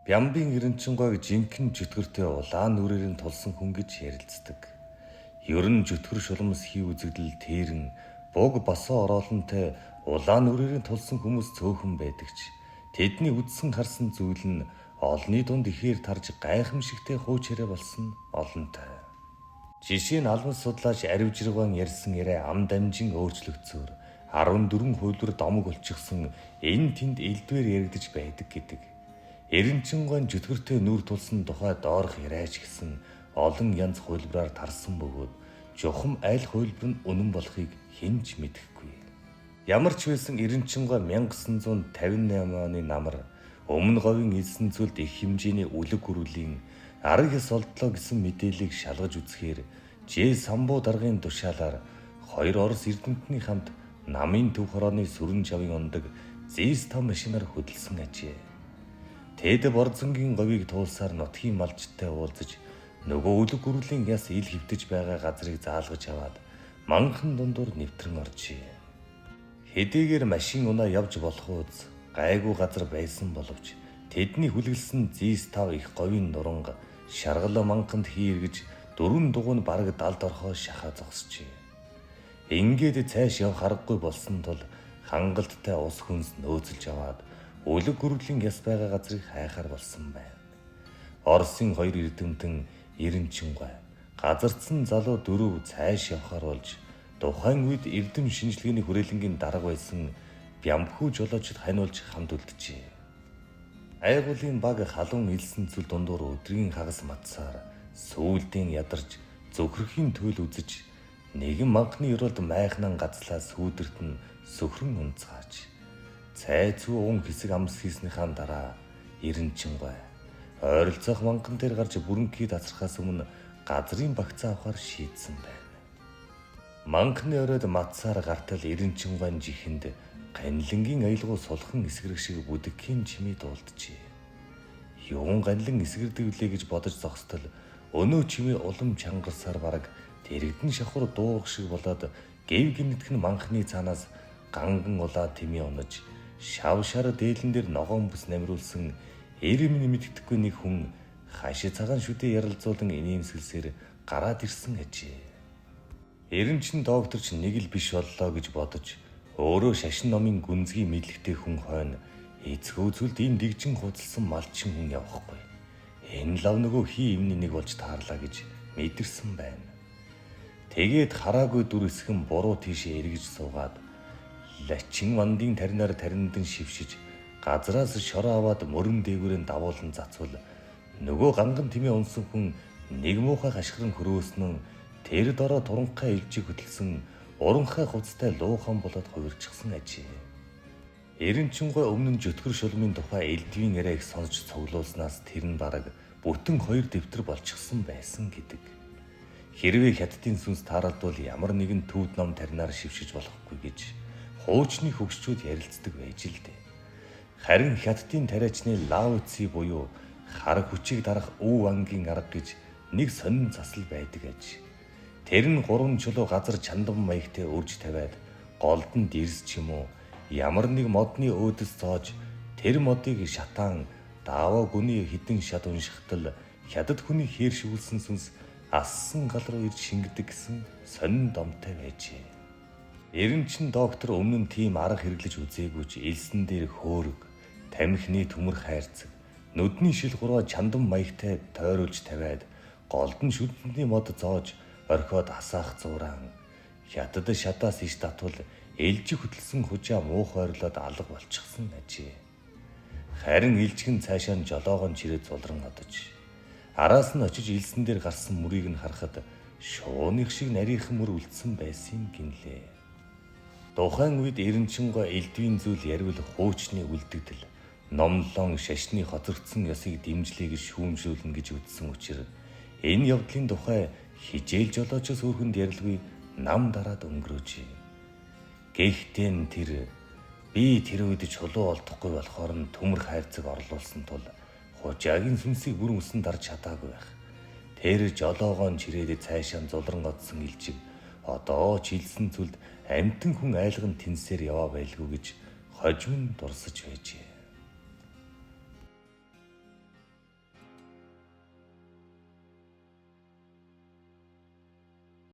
Бямбын Эрэнчингойг жинхэнэ чөтгөртэй улаан нүрээр нь тулсан хүн гэж ярилцдаг. Ер нь чөтгөр шулмас хий үзэгдэл тэрэн буг босоо ороолонтой улаан нүрээр нь тулсан хүмүүс цөөхөн байдаг ч тэдний үзсэн харсан зүйл нь олонний дунд ихээр тарж гайхамшигтай хууч яриа болсон олонтой. Жишээ нь албан судлаач Аривжиргаан ярьсан яриа ам дамжин өөрчлөгдсөөр 14 хувилбар домог болчихсон энэ тэнд элдвээр яригдаж байдаг гэдэг. Эрэнчингойн чөтгөртэй нүүр тулсан тухай доорх яриач гэсэн олон янз хувилбараар тарсан бөгөөд чухам аль хувилбар нь үнэн болохыг хэн ч мэдэхгүй. Ямар ч байсан Эрэнчингой 1958 оны намар өмнө говийн элсэн цөлд их хэмжээний үлэг гөрүүлийн арга ёс олдлоо гэсэн мэдээллийг шалгаж үзэхээр Ж самбуу даргын тушаалаар хоёр Орос эрдэмтний хамт намын төв хорооны сүрэн чавын ундаг ЗИС-5 машинаар хөдөлсөн ажээ. Тэд Борзонгийн говийг туулсаар нутгийн малчтай уулзаж нөгөө үлэг гөрүүлийн яс ил хэвтэж байгаа газрыг заалгаж аваад манхан дундуур нэвтрэн оржээ. Хэдийгээр машин унаа явж болох үз гайгүй газар байсан боловч тэдний хүлгэлсэн ЗИС-5 их говийн нуранга шаргал манханд хийргэж дөрвөн дугуй нь бараг далд орхоо шахаа зогсжээ. Ингээд цааш явах аргагүй болсон тул хангалттай ус хүнс нөөцөлж аваад үлэг гөрвлийн яс байгаа газрыг хайхаар болсон байна. Оросын хоёр эрдэмтэн Эрэнчингой газардсан залуу дөрөв цааш явхаар болж тухайн үед эрдэм шинжилгээний хүрээлэнгийн дарга байсан Бямбхүү жолоочд ханиулж хамт үлджээ. Айгуулын баг халуун элсэн цөл дундуур өдрийн хагас матсаар сүүлдийн ядарч зөвхөрхийн туйл үзэж нэгэн манхны ёроолд майхнан газлаа сүүдэрт нь сөхрөн унцгааж цай цүү уун хэсэг амс хийснийхаа дараа Эрэнчингой ойролцоох манган дээр гарч бүрэнхий тасрахаас өмнө газрын багцаа авахар шийдсэн байна. Манхны оройд матсаар гартал Эрэнчингойн жихэнд ганилангийн аялгау сулхан эсгэрэг шиг бүдэгхийн чимээ дуулджээ. Юун ганилан эсгэрдэг вүлээ гэж бодож зогсдол өнөө чимээ улам чангарсаар бараг дэрэгдэн шахуур дуух шиг болоод гэв гинэтхэн манхны цаанаас ганган улаа тэмээ унаж шав шар дээлэн дээр ногоон бүс намируулсан эрэм нэмэгдэхгүй нэг хүн хаши цагаан шүдээ яралзуулан инээмсэглсээр гараад ирсэн ажээ. Эрэнчин доктор ч нэг л биш боллоо гэж бодож өөрөө шашин номын гүнзгий мэдлэгтэй хүн хойно эцгөө зүлд ийм дэгжин хуцалсан малчин хүн явахгүй. Энэ лав нөгөө хий юмны нэг болж таарлаа гэж мэдэрсэн байна. Тэгээд хараагүй дүр эсхэн буруу тийшээ эргэж суугаад лачин мандын таринаар тариндан шившиж газраас шороо аваад мөрөн дээгүүрэн давуулан зацвал нөгөө ганган тэмээ унсан хүн нэг муухай хашгиран хөрөөснөн тэр дороо туранхай илжиг хөдөлсөн уранхай хувцастай луухан болоод хувирчихсан ажээ. Эрэнчингой өмнө нь чөтгөр шулмын тухай элдвийн яриаг сонсч цуглуулснаас тэр нь бараг бүтэн хоёр дэвтэр болчихсон байсан гэдэг. Хэрвээ хятадын сүнс тааралдвал ямар нэгэн төвд ном таринаар шившиж болохгүй гэж хуучны хөгшчүүд ярилцдаг байж л дээ. Харин хятадын тариачны Лао Ци буюу хар хүчийг дарах өв ангийн арга гэж нэг сонин засал байдаг аж. Тэр нь гурван чулуу газар чандан маягтай үрж тавиад голд нь дэрс ч юм уу ямар нэг модны өөдөс зоож тэр модыг шатаан даваа гүний хідэн шат уншихтал хятад хүний хээр шивүүлсэн сүнс ассан гал руу ирж шингэдэг гэсэн сонин домтой байжээ. Эрэнчин доктор өмнө нь тийм арга хэрэглэж үзээгүй ч элсэн дээр хөөрөг, тамхины төмөр хайрцаг, нүдний шил гурваа чандан маягтай тойруулж тавиад голд нь шүдний мод зоож орхиод асаах зураан хятад шатаас иш татвал элжиг хөтөлсөн хужаа муух ойрлоод алга болчихсон ажээ. Харин илжигэн цаашаа нь жолоогон чирээ зулран одож араас нь очиж элсэн дээр гарсан мөрийг нь харахад шууных шиг нарийнхан мөр үлдсэн байсан гинлээ. Тухайн үед Эрэнчингой элдвийн зүйл ярил хуучны үлдэгдэл номлон шашны хоцрогдсон ёсыг дэмжлээ гэж шүүмжлүүлнэ гэж үзсэн учир энэ явдлын тухай хижээл жолоочоос өөрхөнд ярилгүй нам дараад өнгөрөөжээ. Гэхдээ нь тэр би тэр үед чулуу олдохгүй болохоор нь төмөр хайрцаг орлуулсан тул хужаагийн сүнсийг бүрэн өсөн дарж чадаагүй байх. Тэр жолоогоон чирээд цаашаа зулран одсон илжиг одоо ч илсэн зүлд амьтан хүн айлган тэнсээр яваа байлгүй гэж хожим дурсаж байжээ.